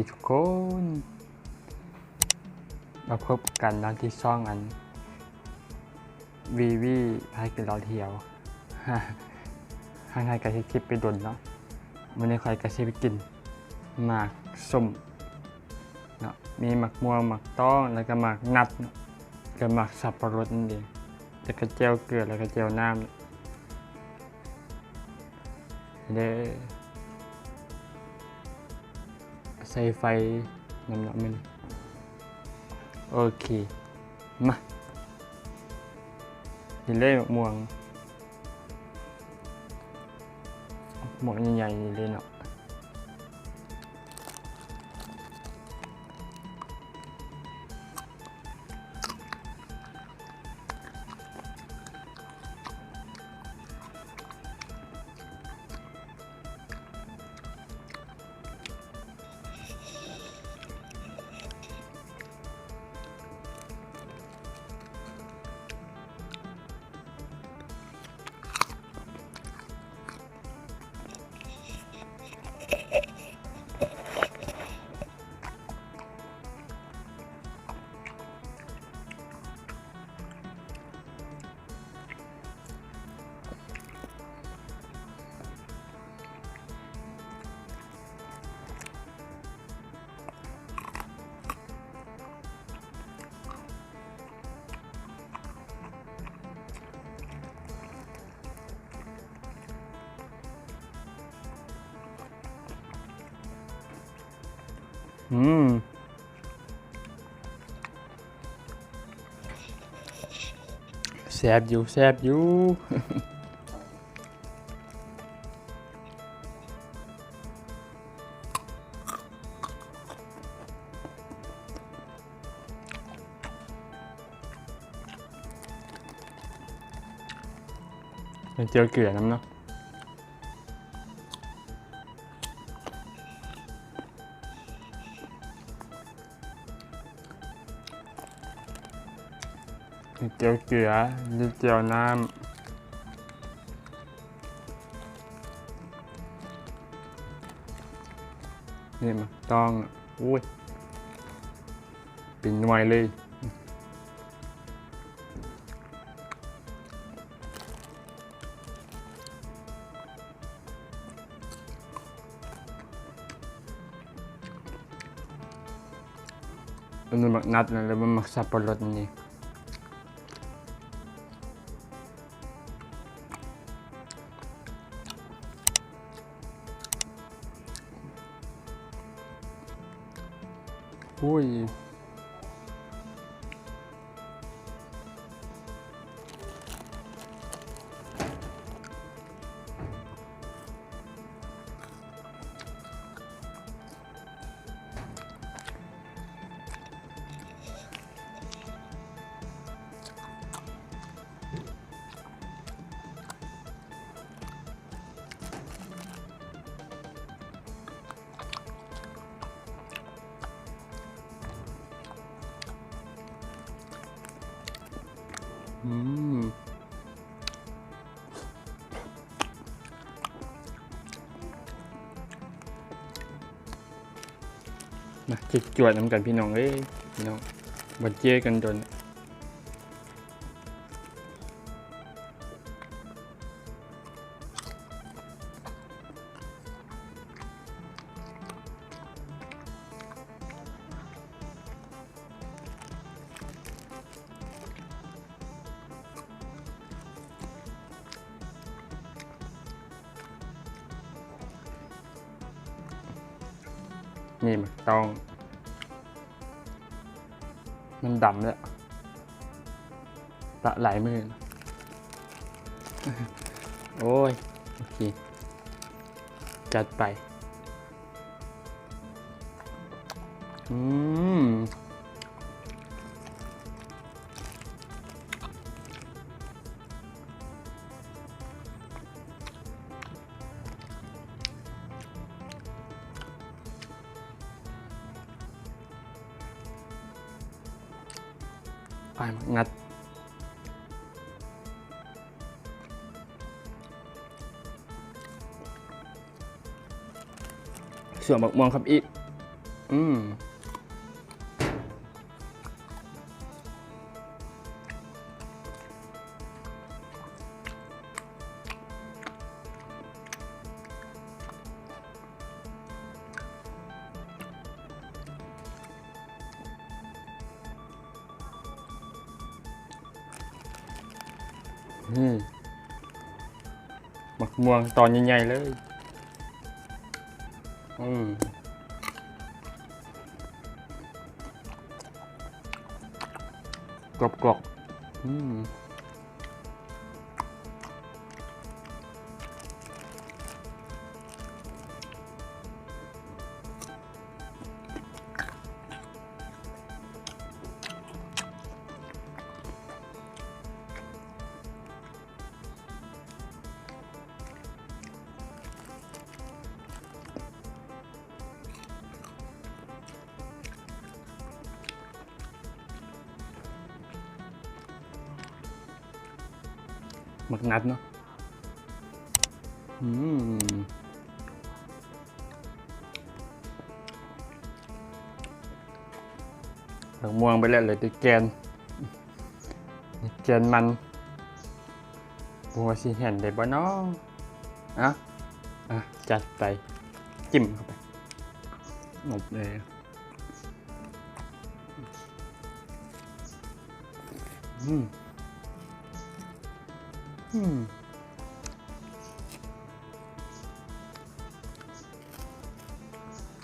ທຸກຄົນ ມາພົບກັນເນາະ ທີ່ຊ່ອງອັນ ວີວີ ພາກິນເລາະທ່ຽວ. ຫ່າງຫາຍການເຮັດຄລິບໄປດົນເນາະ. ມື້ນີ້ຂ້ອຍກະຊິໄປກິນໝາກສົ້ມເນາະ ມີໝາກມ່ວງ ໝາກຕອງ ແລ້ວກະໝາກນັດເນາະ ກະໝາກສັບປະລົດນັ້ນເອງ ແລ້ວກະແຈ່ວເກືອ ແລ້ວກະແຈ່ວນ້ຳ. ເດີ ໃສ່ໄຟນຳເນາະມື້ນີ້. ໂອເຄ ມາ ນີ້ເລີຍໝາກມ່ວງ ໝາກໃຫຍ່ໆນີ້ເລີຍເນາະ. ອືມ ແຊບຢູ່ ແຊບຢູ່. ແລ້ວເຈີເກືອນຳເນາະ. ແຈ່ວເກືອ ຫຼື ແຈ່ວນ້ຳ. ນີ້ໝາກຕອງ ໂອ້ຍ ເປັນໜ່ວຍເລີຍ. ອັນນີ້ໝາກນັດນະ ຫຼືວ່າໝາກສັບປະລົດນີ້. ໂອ້ຍ. ອືມ ມາເຈັກຈວດນຳກັນພີ່ນ້ອງເອີຍ ພີ່ນ້ອງ ບໍ່ເຈີກັນດົນ. ນີ້ໝາກຕອງ ມັນດຳແລ້ວ ປະຫຼາຍມື້. ໂອ້ຍ ໂອເຄ ຈັດໄປ. ອືມ ອ້າຍ ໝາກນັດ. ສ່ວນໝາກມ່ວງຄັບອີກ ອືມ ອືມ ໝາກມ່ວງຕອນໃຫຍ່ໆເລີຍ. ອືມ ກອບໆ ອືມ. ໝາກນັດເນາະ ອືມ ໝາກມ່ວງໄປແລ້ວ ເຫຼືອແຕ່ແກ່ນ ແກ່ນມັນ ບໍ່ຮູ້ວ່າຊິແຫ່ນໄດ້ບໍ່ເນາະ ອະ ອະ ຈັດໄປ ຈິ້ມເຂົ້າໄປ ໜົບເລີຍ. ອືມ ອືມ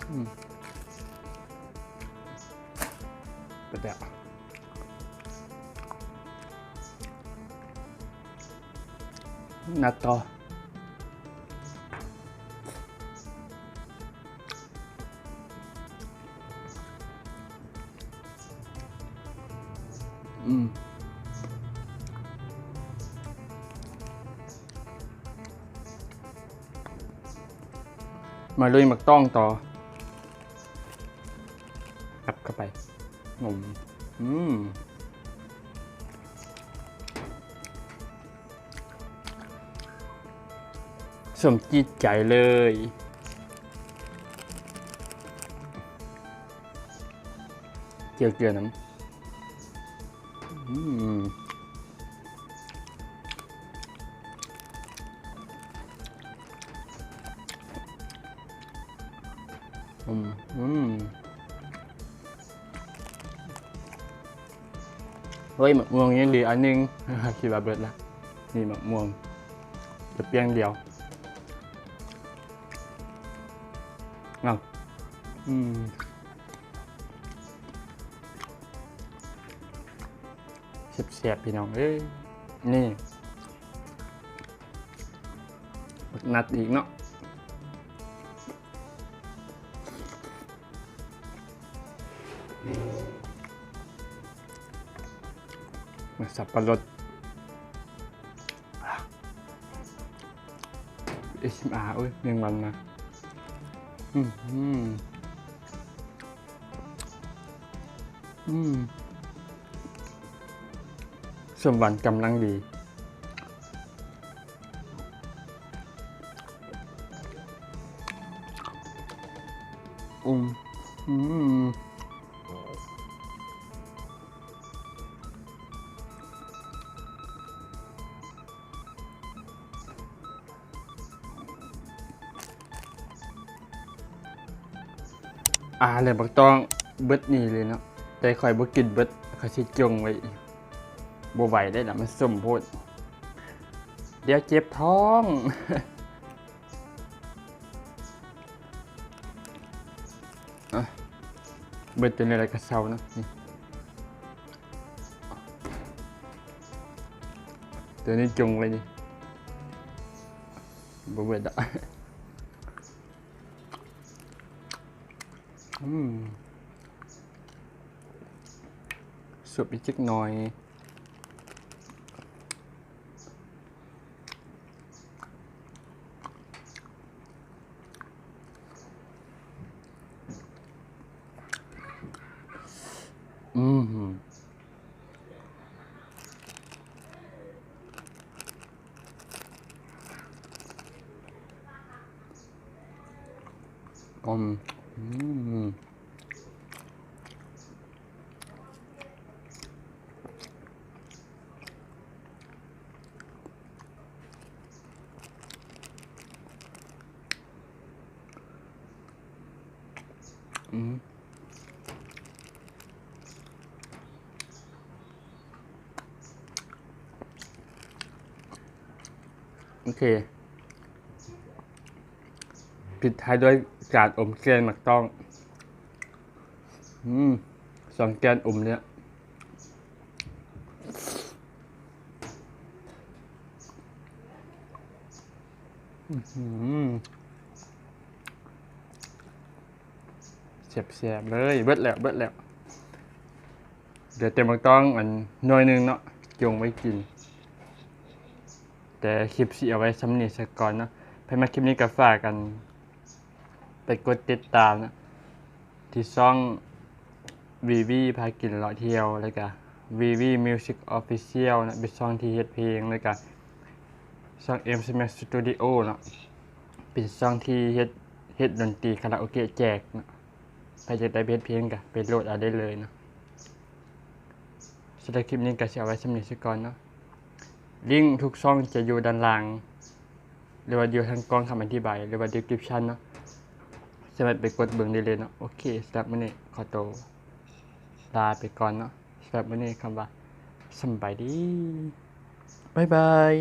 ອືມ ໄປແລ້ວ ນັດຕໍ່. ອືມ ມາລຸຍໝາກຕ້ອງຕໍ່ ອັບເຂົ້າໄປ ງົມ ອືມ. ສົມຈິດໃຈເລີຍ ຈຽວເກືອນຳ ອືມ ອືມ ອືມ. ເຮີ້ຍ ໝາກມ່ວງຍັງເຫຼືອອັນໜຶ່ງ ຄິດວ່າເບິດລະ ນີ້ໝາກມ່ວງ ແຕ່ປ່ຽງດຽວ ເອົາ ອືມ ແຊບໆ ພີ່ນ້ອງເອີຍ ນີ້ ໝາກນັດອີກເນາະ ໝາກສັບປະລົດ ເອສເອັມອາ ໂອ້ຍ ແມງວັນມາ ອືມ ອືມ ສົ້ມຫວານກຳລັງດີ. ອືມ ອືມ ອ່າ ແລ້ວບັກຕ້ອງເບິດນີ້ເລີຍເນາະ ແຕ່ຂ້ອຍບໍ່ກິນເບິດ ຂ້ອຍຊິຈົ່ງໄວ້ ບໍ່ໄຫວໄດ້ລະ ມັນສົ້ມໂພດ ດຽວເຈັບທ້ອງ. ອ່ະ ເບິດຕົວນີ້ແລ້ວກະເຊົາເນາະ ນີ້ ຕົວນີ້ຈົ່ງໄວ້ນີ້ ບໍ່ເບິດດອກ. ອືມ ຊຸບອີກຈັກໜ້ອຍ. ອືມ ອືມ ອືມ. ອືມ ໂອເຄ ປິດທ້າຍດ້ວຍການອົມແກ່ນໝາກຕ້ອງ. ອືມ ສອງແກ່ນອົມເລີຍ. ອືມ ແຊບໆ ເລີຍ. ເບິດແລ້ວ ເບິດແລ້ວ ເຫຼືອແຕ່ໝາກຕ້ອງອັນໜ່ວຍໜຶ່ງເນາະ ຈົ່ງໄວ້ກິນ. ແຕ່ຄລິບຊິເອົາໄວ້ຊ່ຳນີ້ສາກ່ອນເນາະ. ໃຜມັກຄລິບນີ້ກໍຝາກກັນ ໄປກົດຕິດຕາມນະ ທີ່ຊ່ອງ ວີວີ ພາກິນເລາະທ່ຽວ ແລ້ວກະ ວີວີ Music Official ນະ ເປັນຊ່ອງທີ່ເຮັດເພງ ແລ້ວກະ ຊ່ອງ M Smash Studio ເນາະ ເປັນຊ່ອງທີ່ເຮັດ ເຮັດດົນຕີຄາຣາໂອເກະແຈກເນາະ. ໃຜຢາກໄດ້ເຮັດເພງກະໄປໂຫຼດເອົາໄດ້ເລີຍເນາະ. ສຳລັບຄລິບນີ້ກໍຊິເອົາໄວ້ຊ່ຳນີ້ສາກ່ອນເນາະ. ລິ້ງທຸກຊ່ອງຈະຢູ່ດ້ານລ່າງ ຫຼືວ່າຢູ່ທາງກ່ອງຄຳອະທິບາຍ ຫຼືວ່າ description ເນາະ ສາມາດໄປກົດເບິ່ງໄດ້ເລີຍເນາະ. ໂອເຄ ສຳລັບມື້ນີ້ຂໍໂຕລາໄປກ່ອນເນາະ. ສຳລັບມື້ນີ້ຄຳວ່າສຳບາຍດີ ບາຍບາຍ.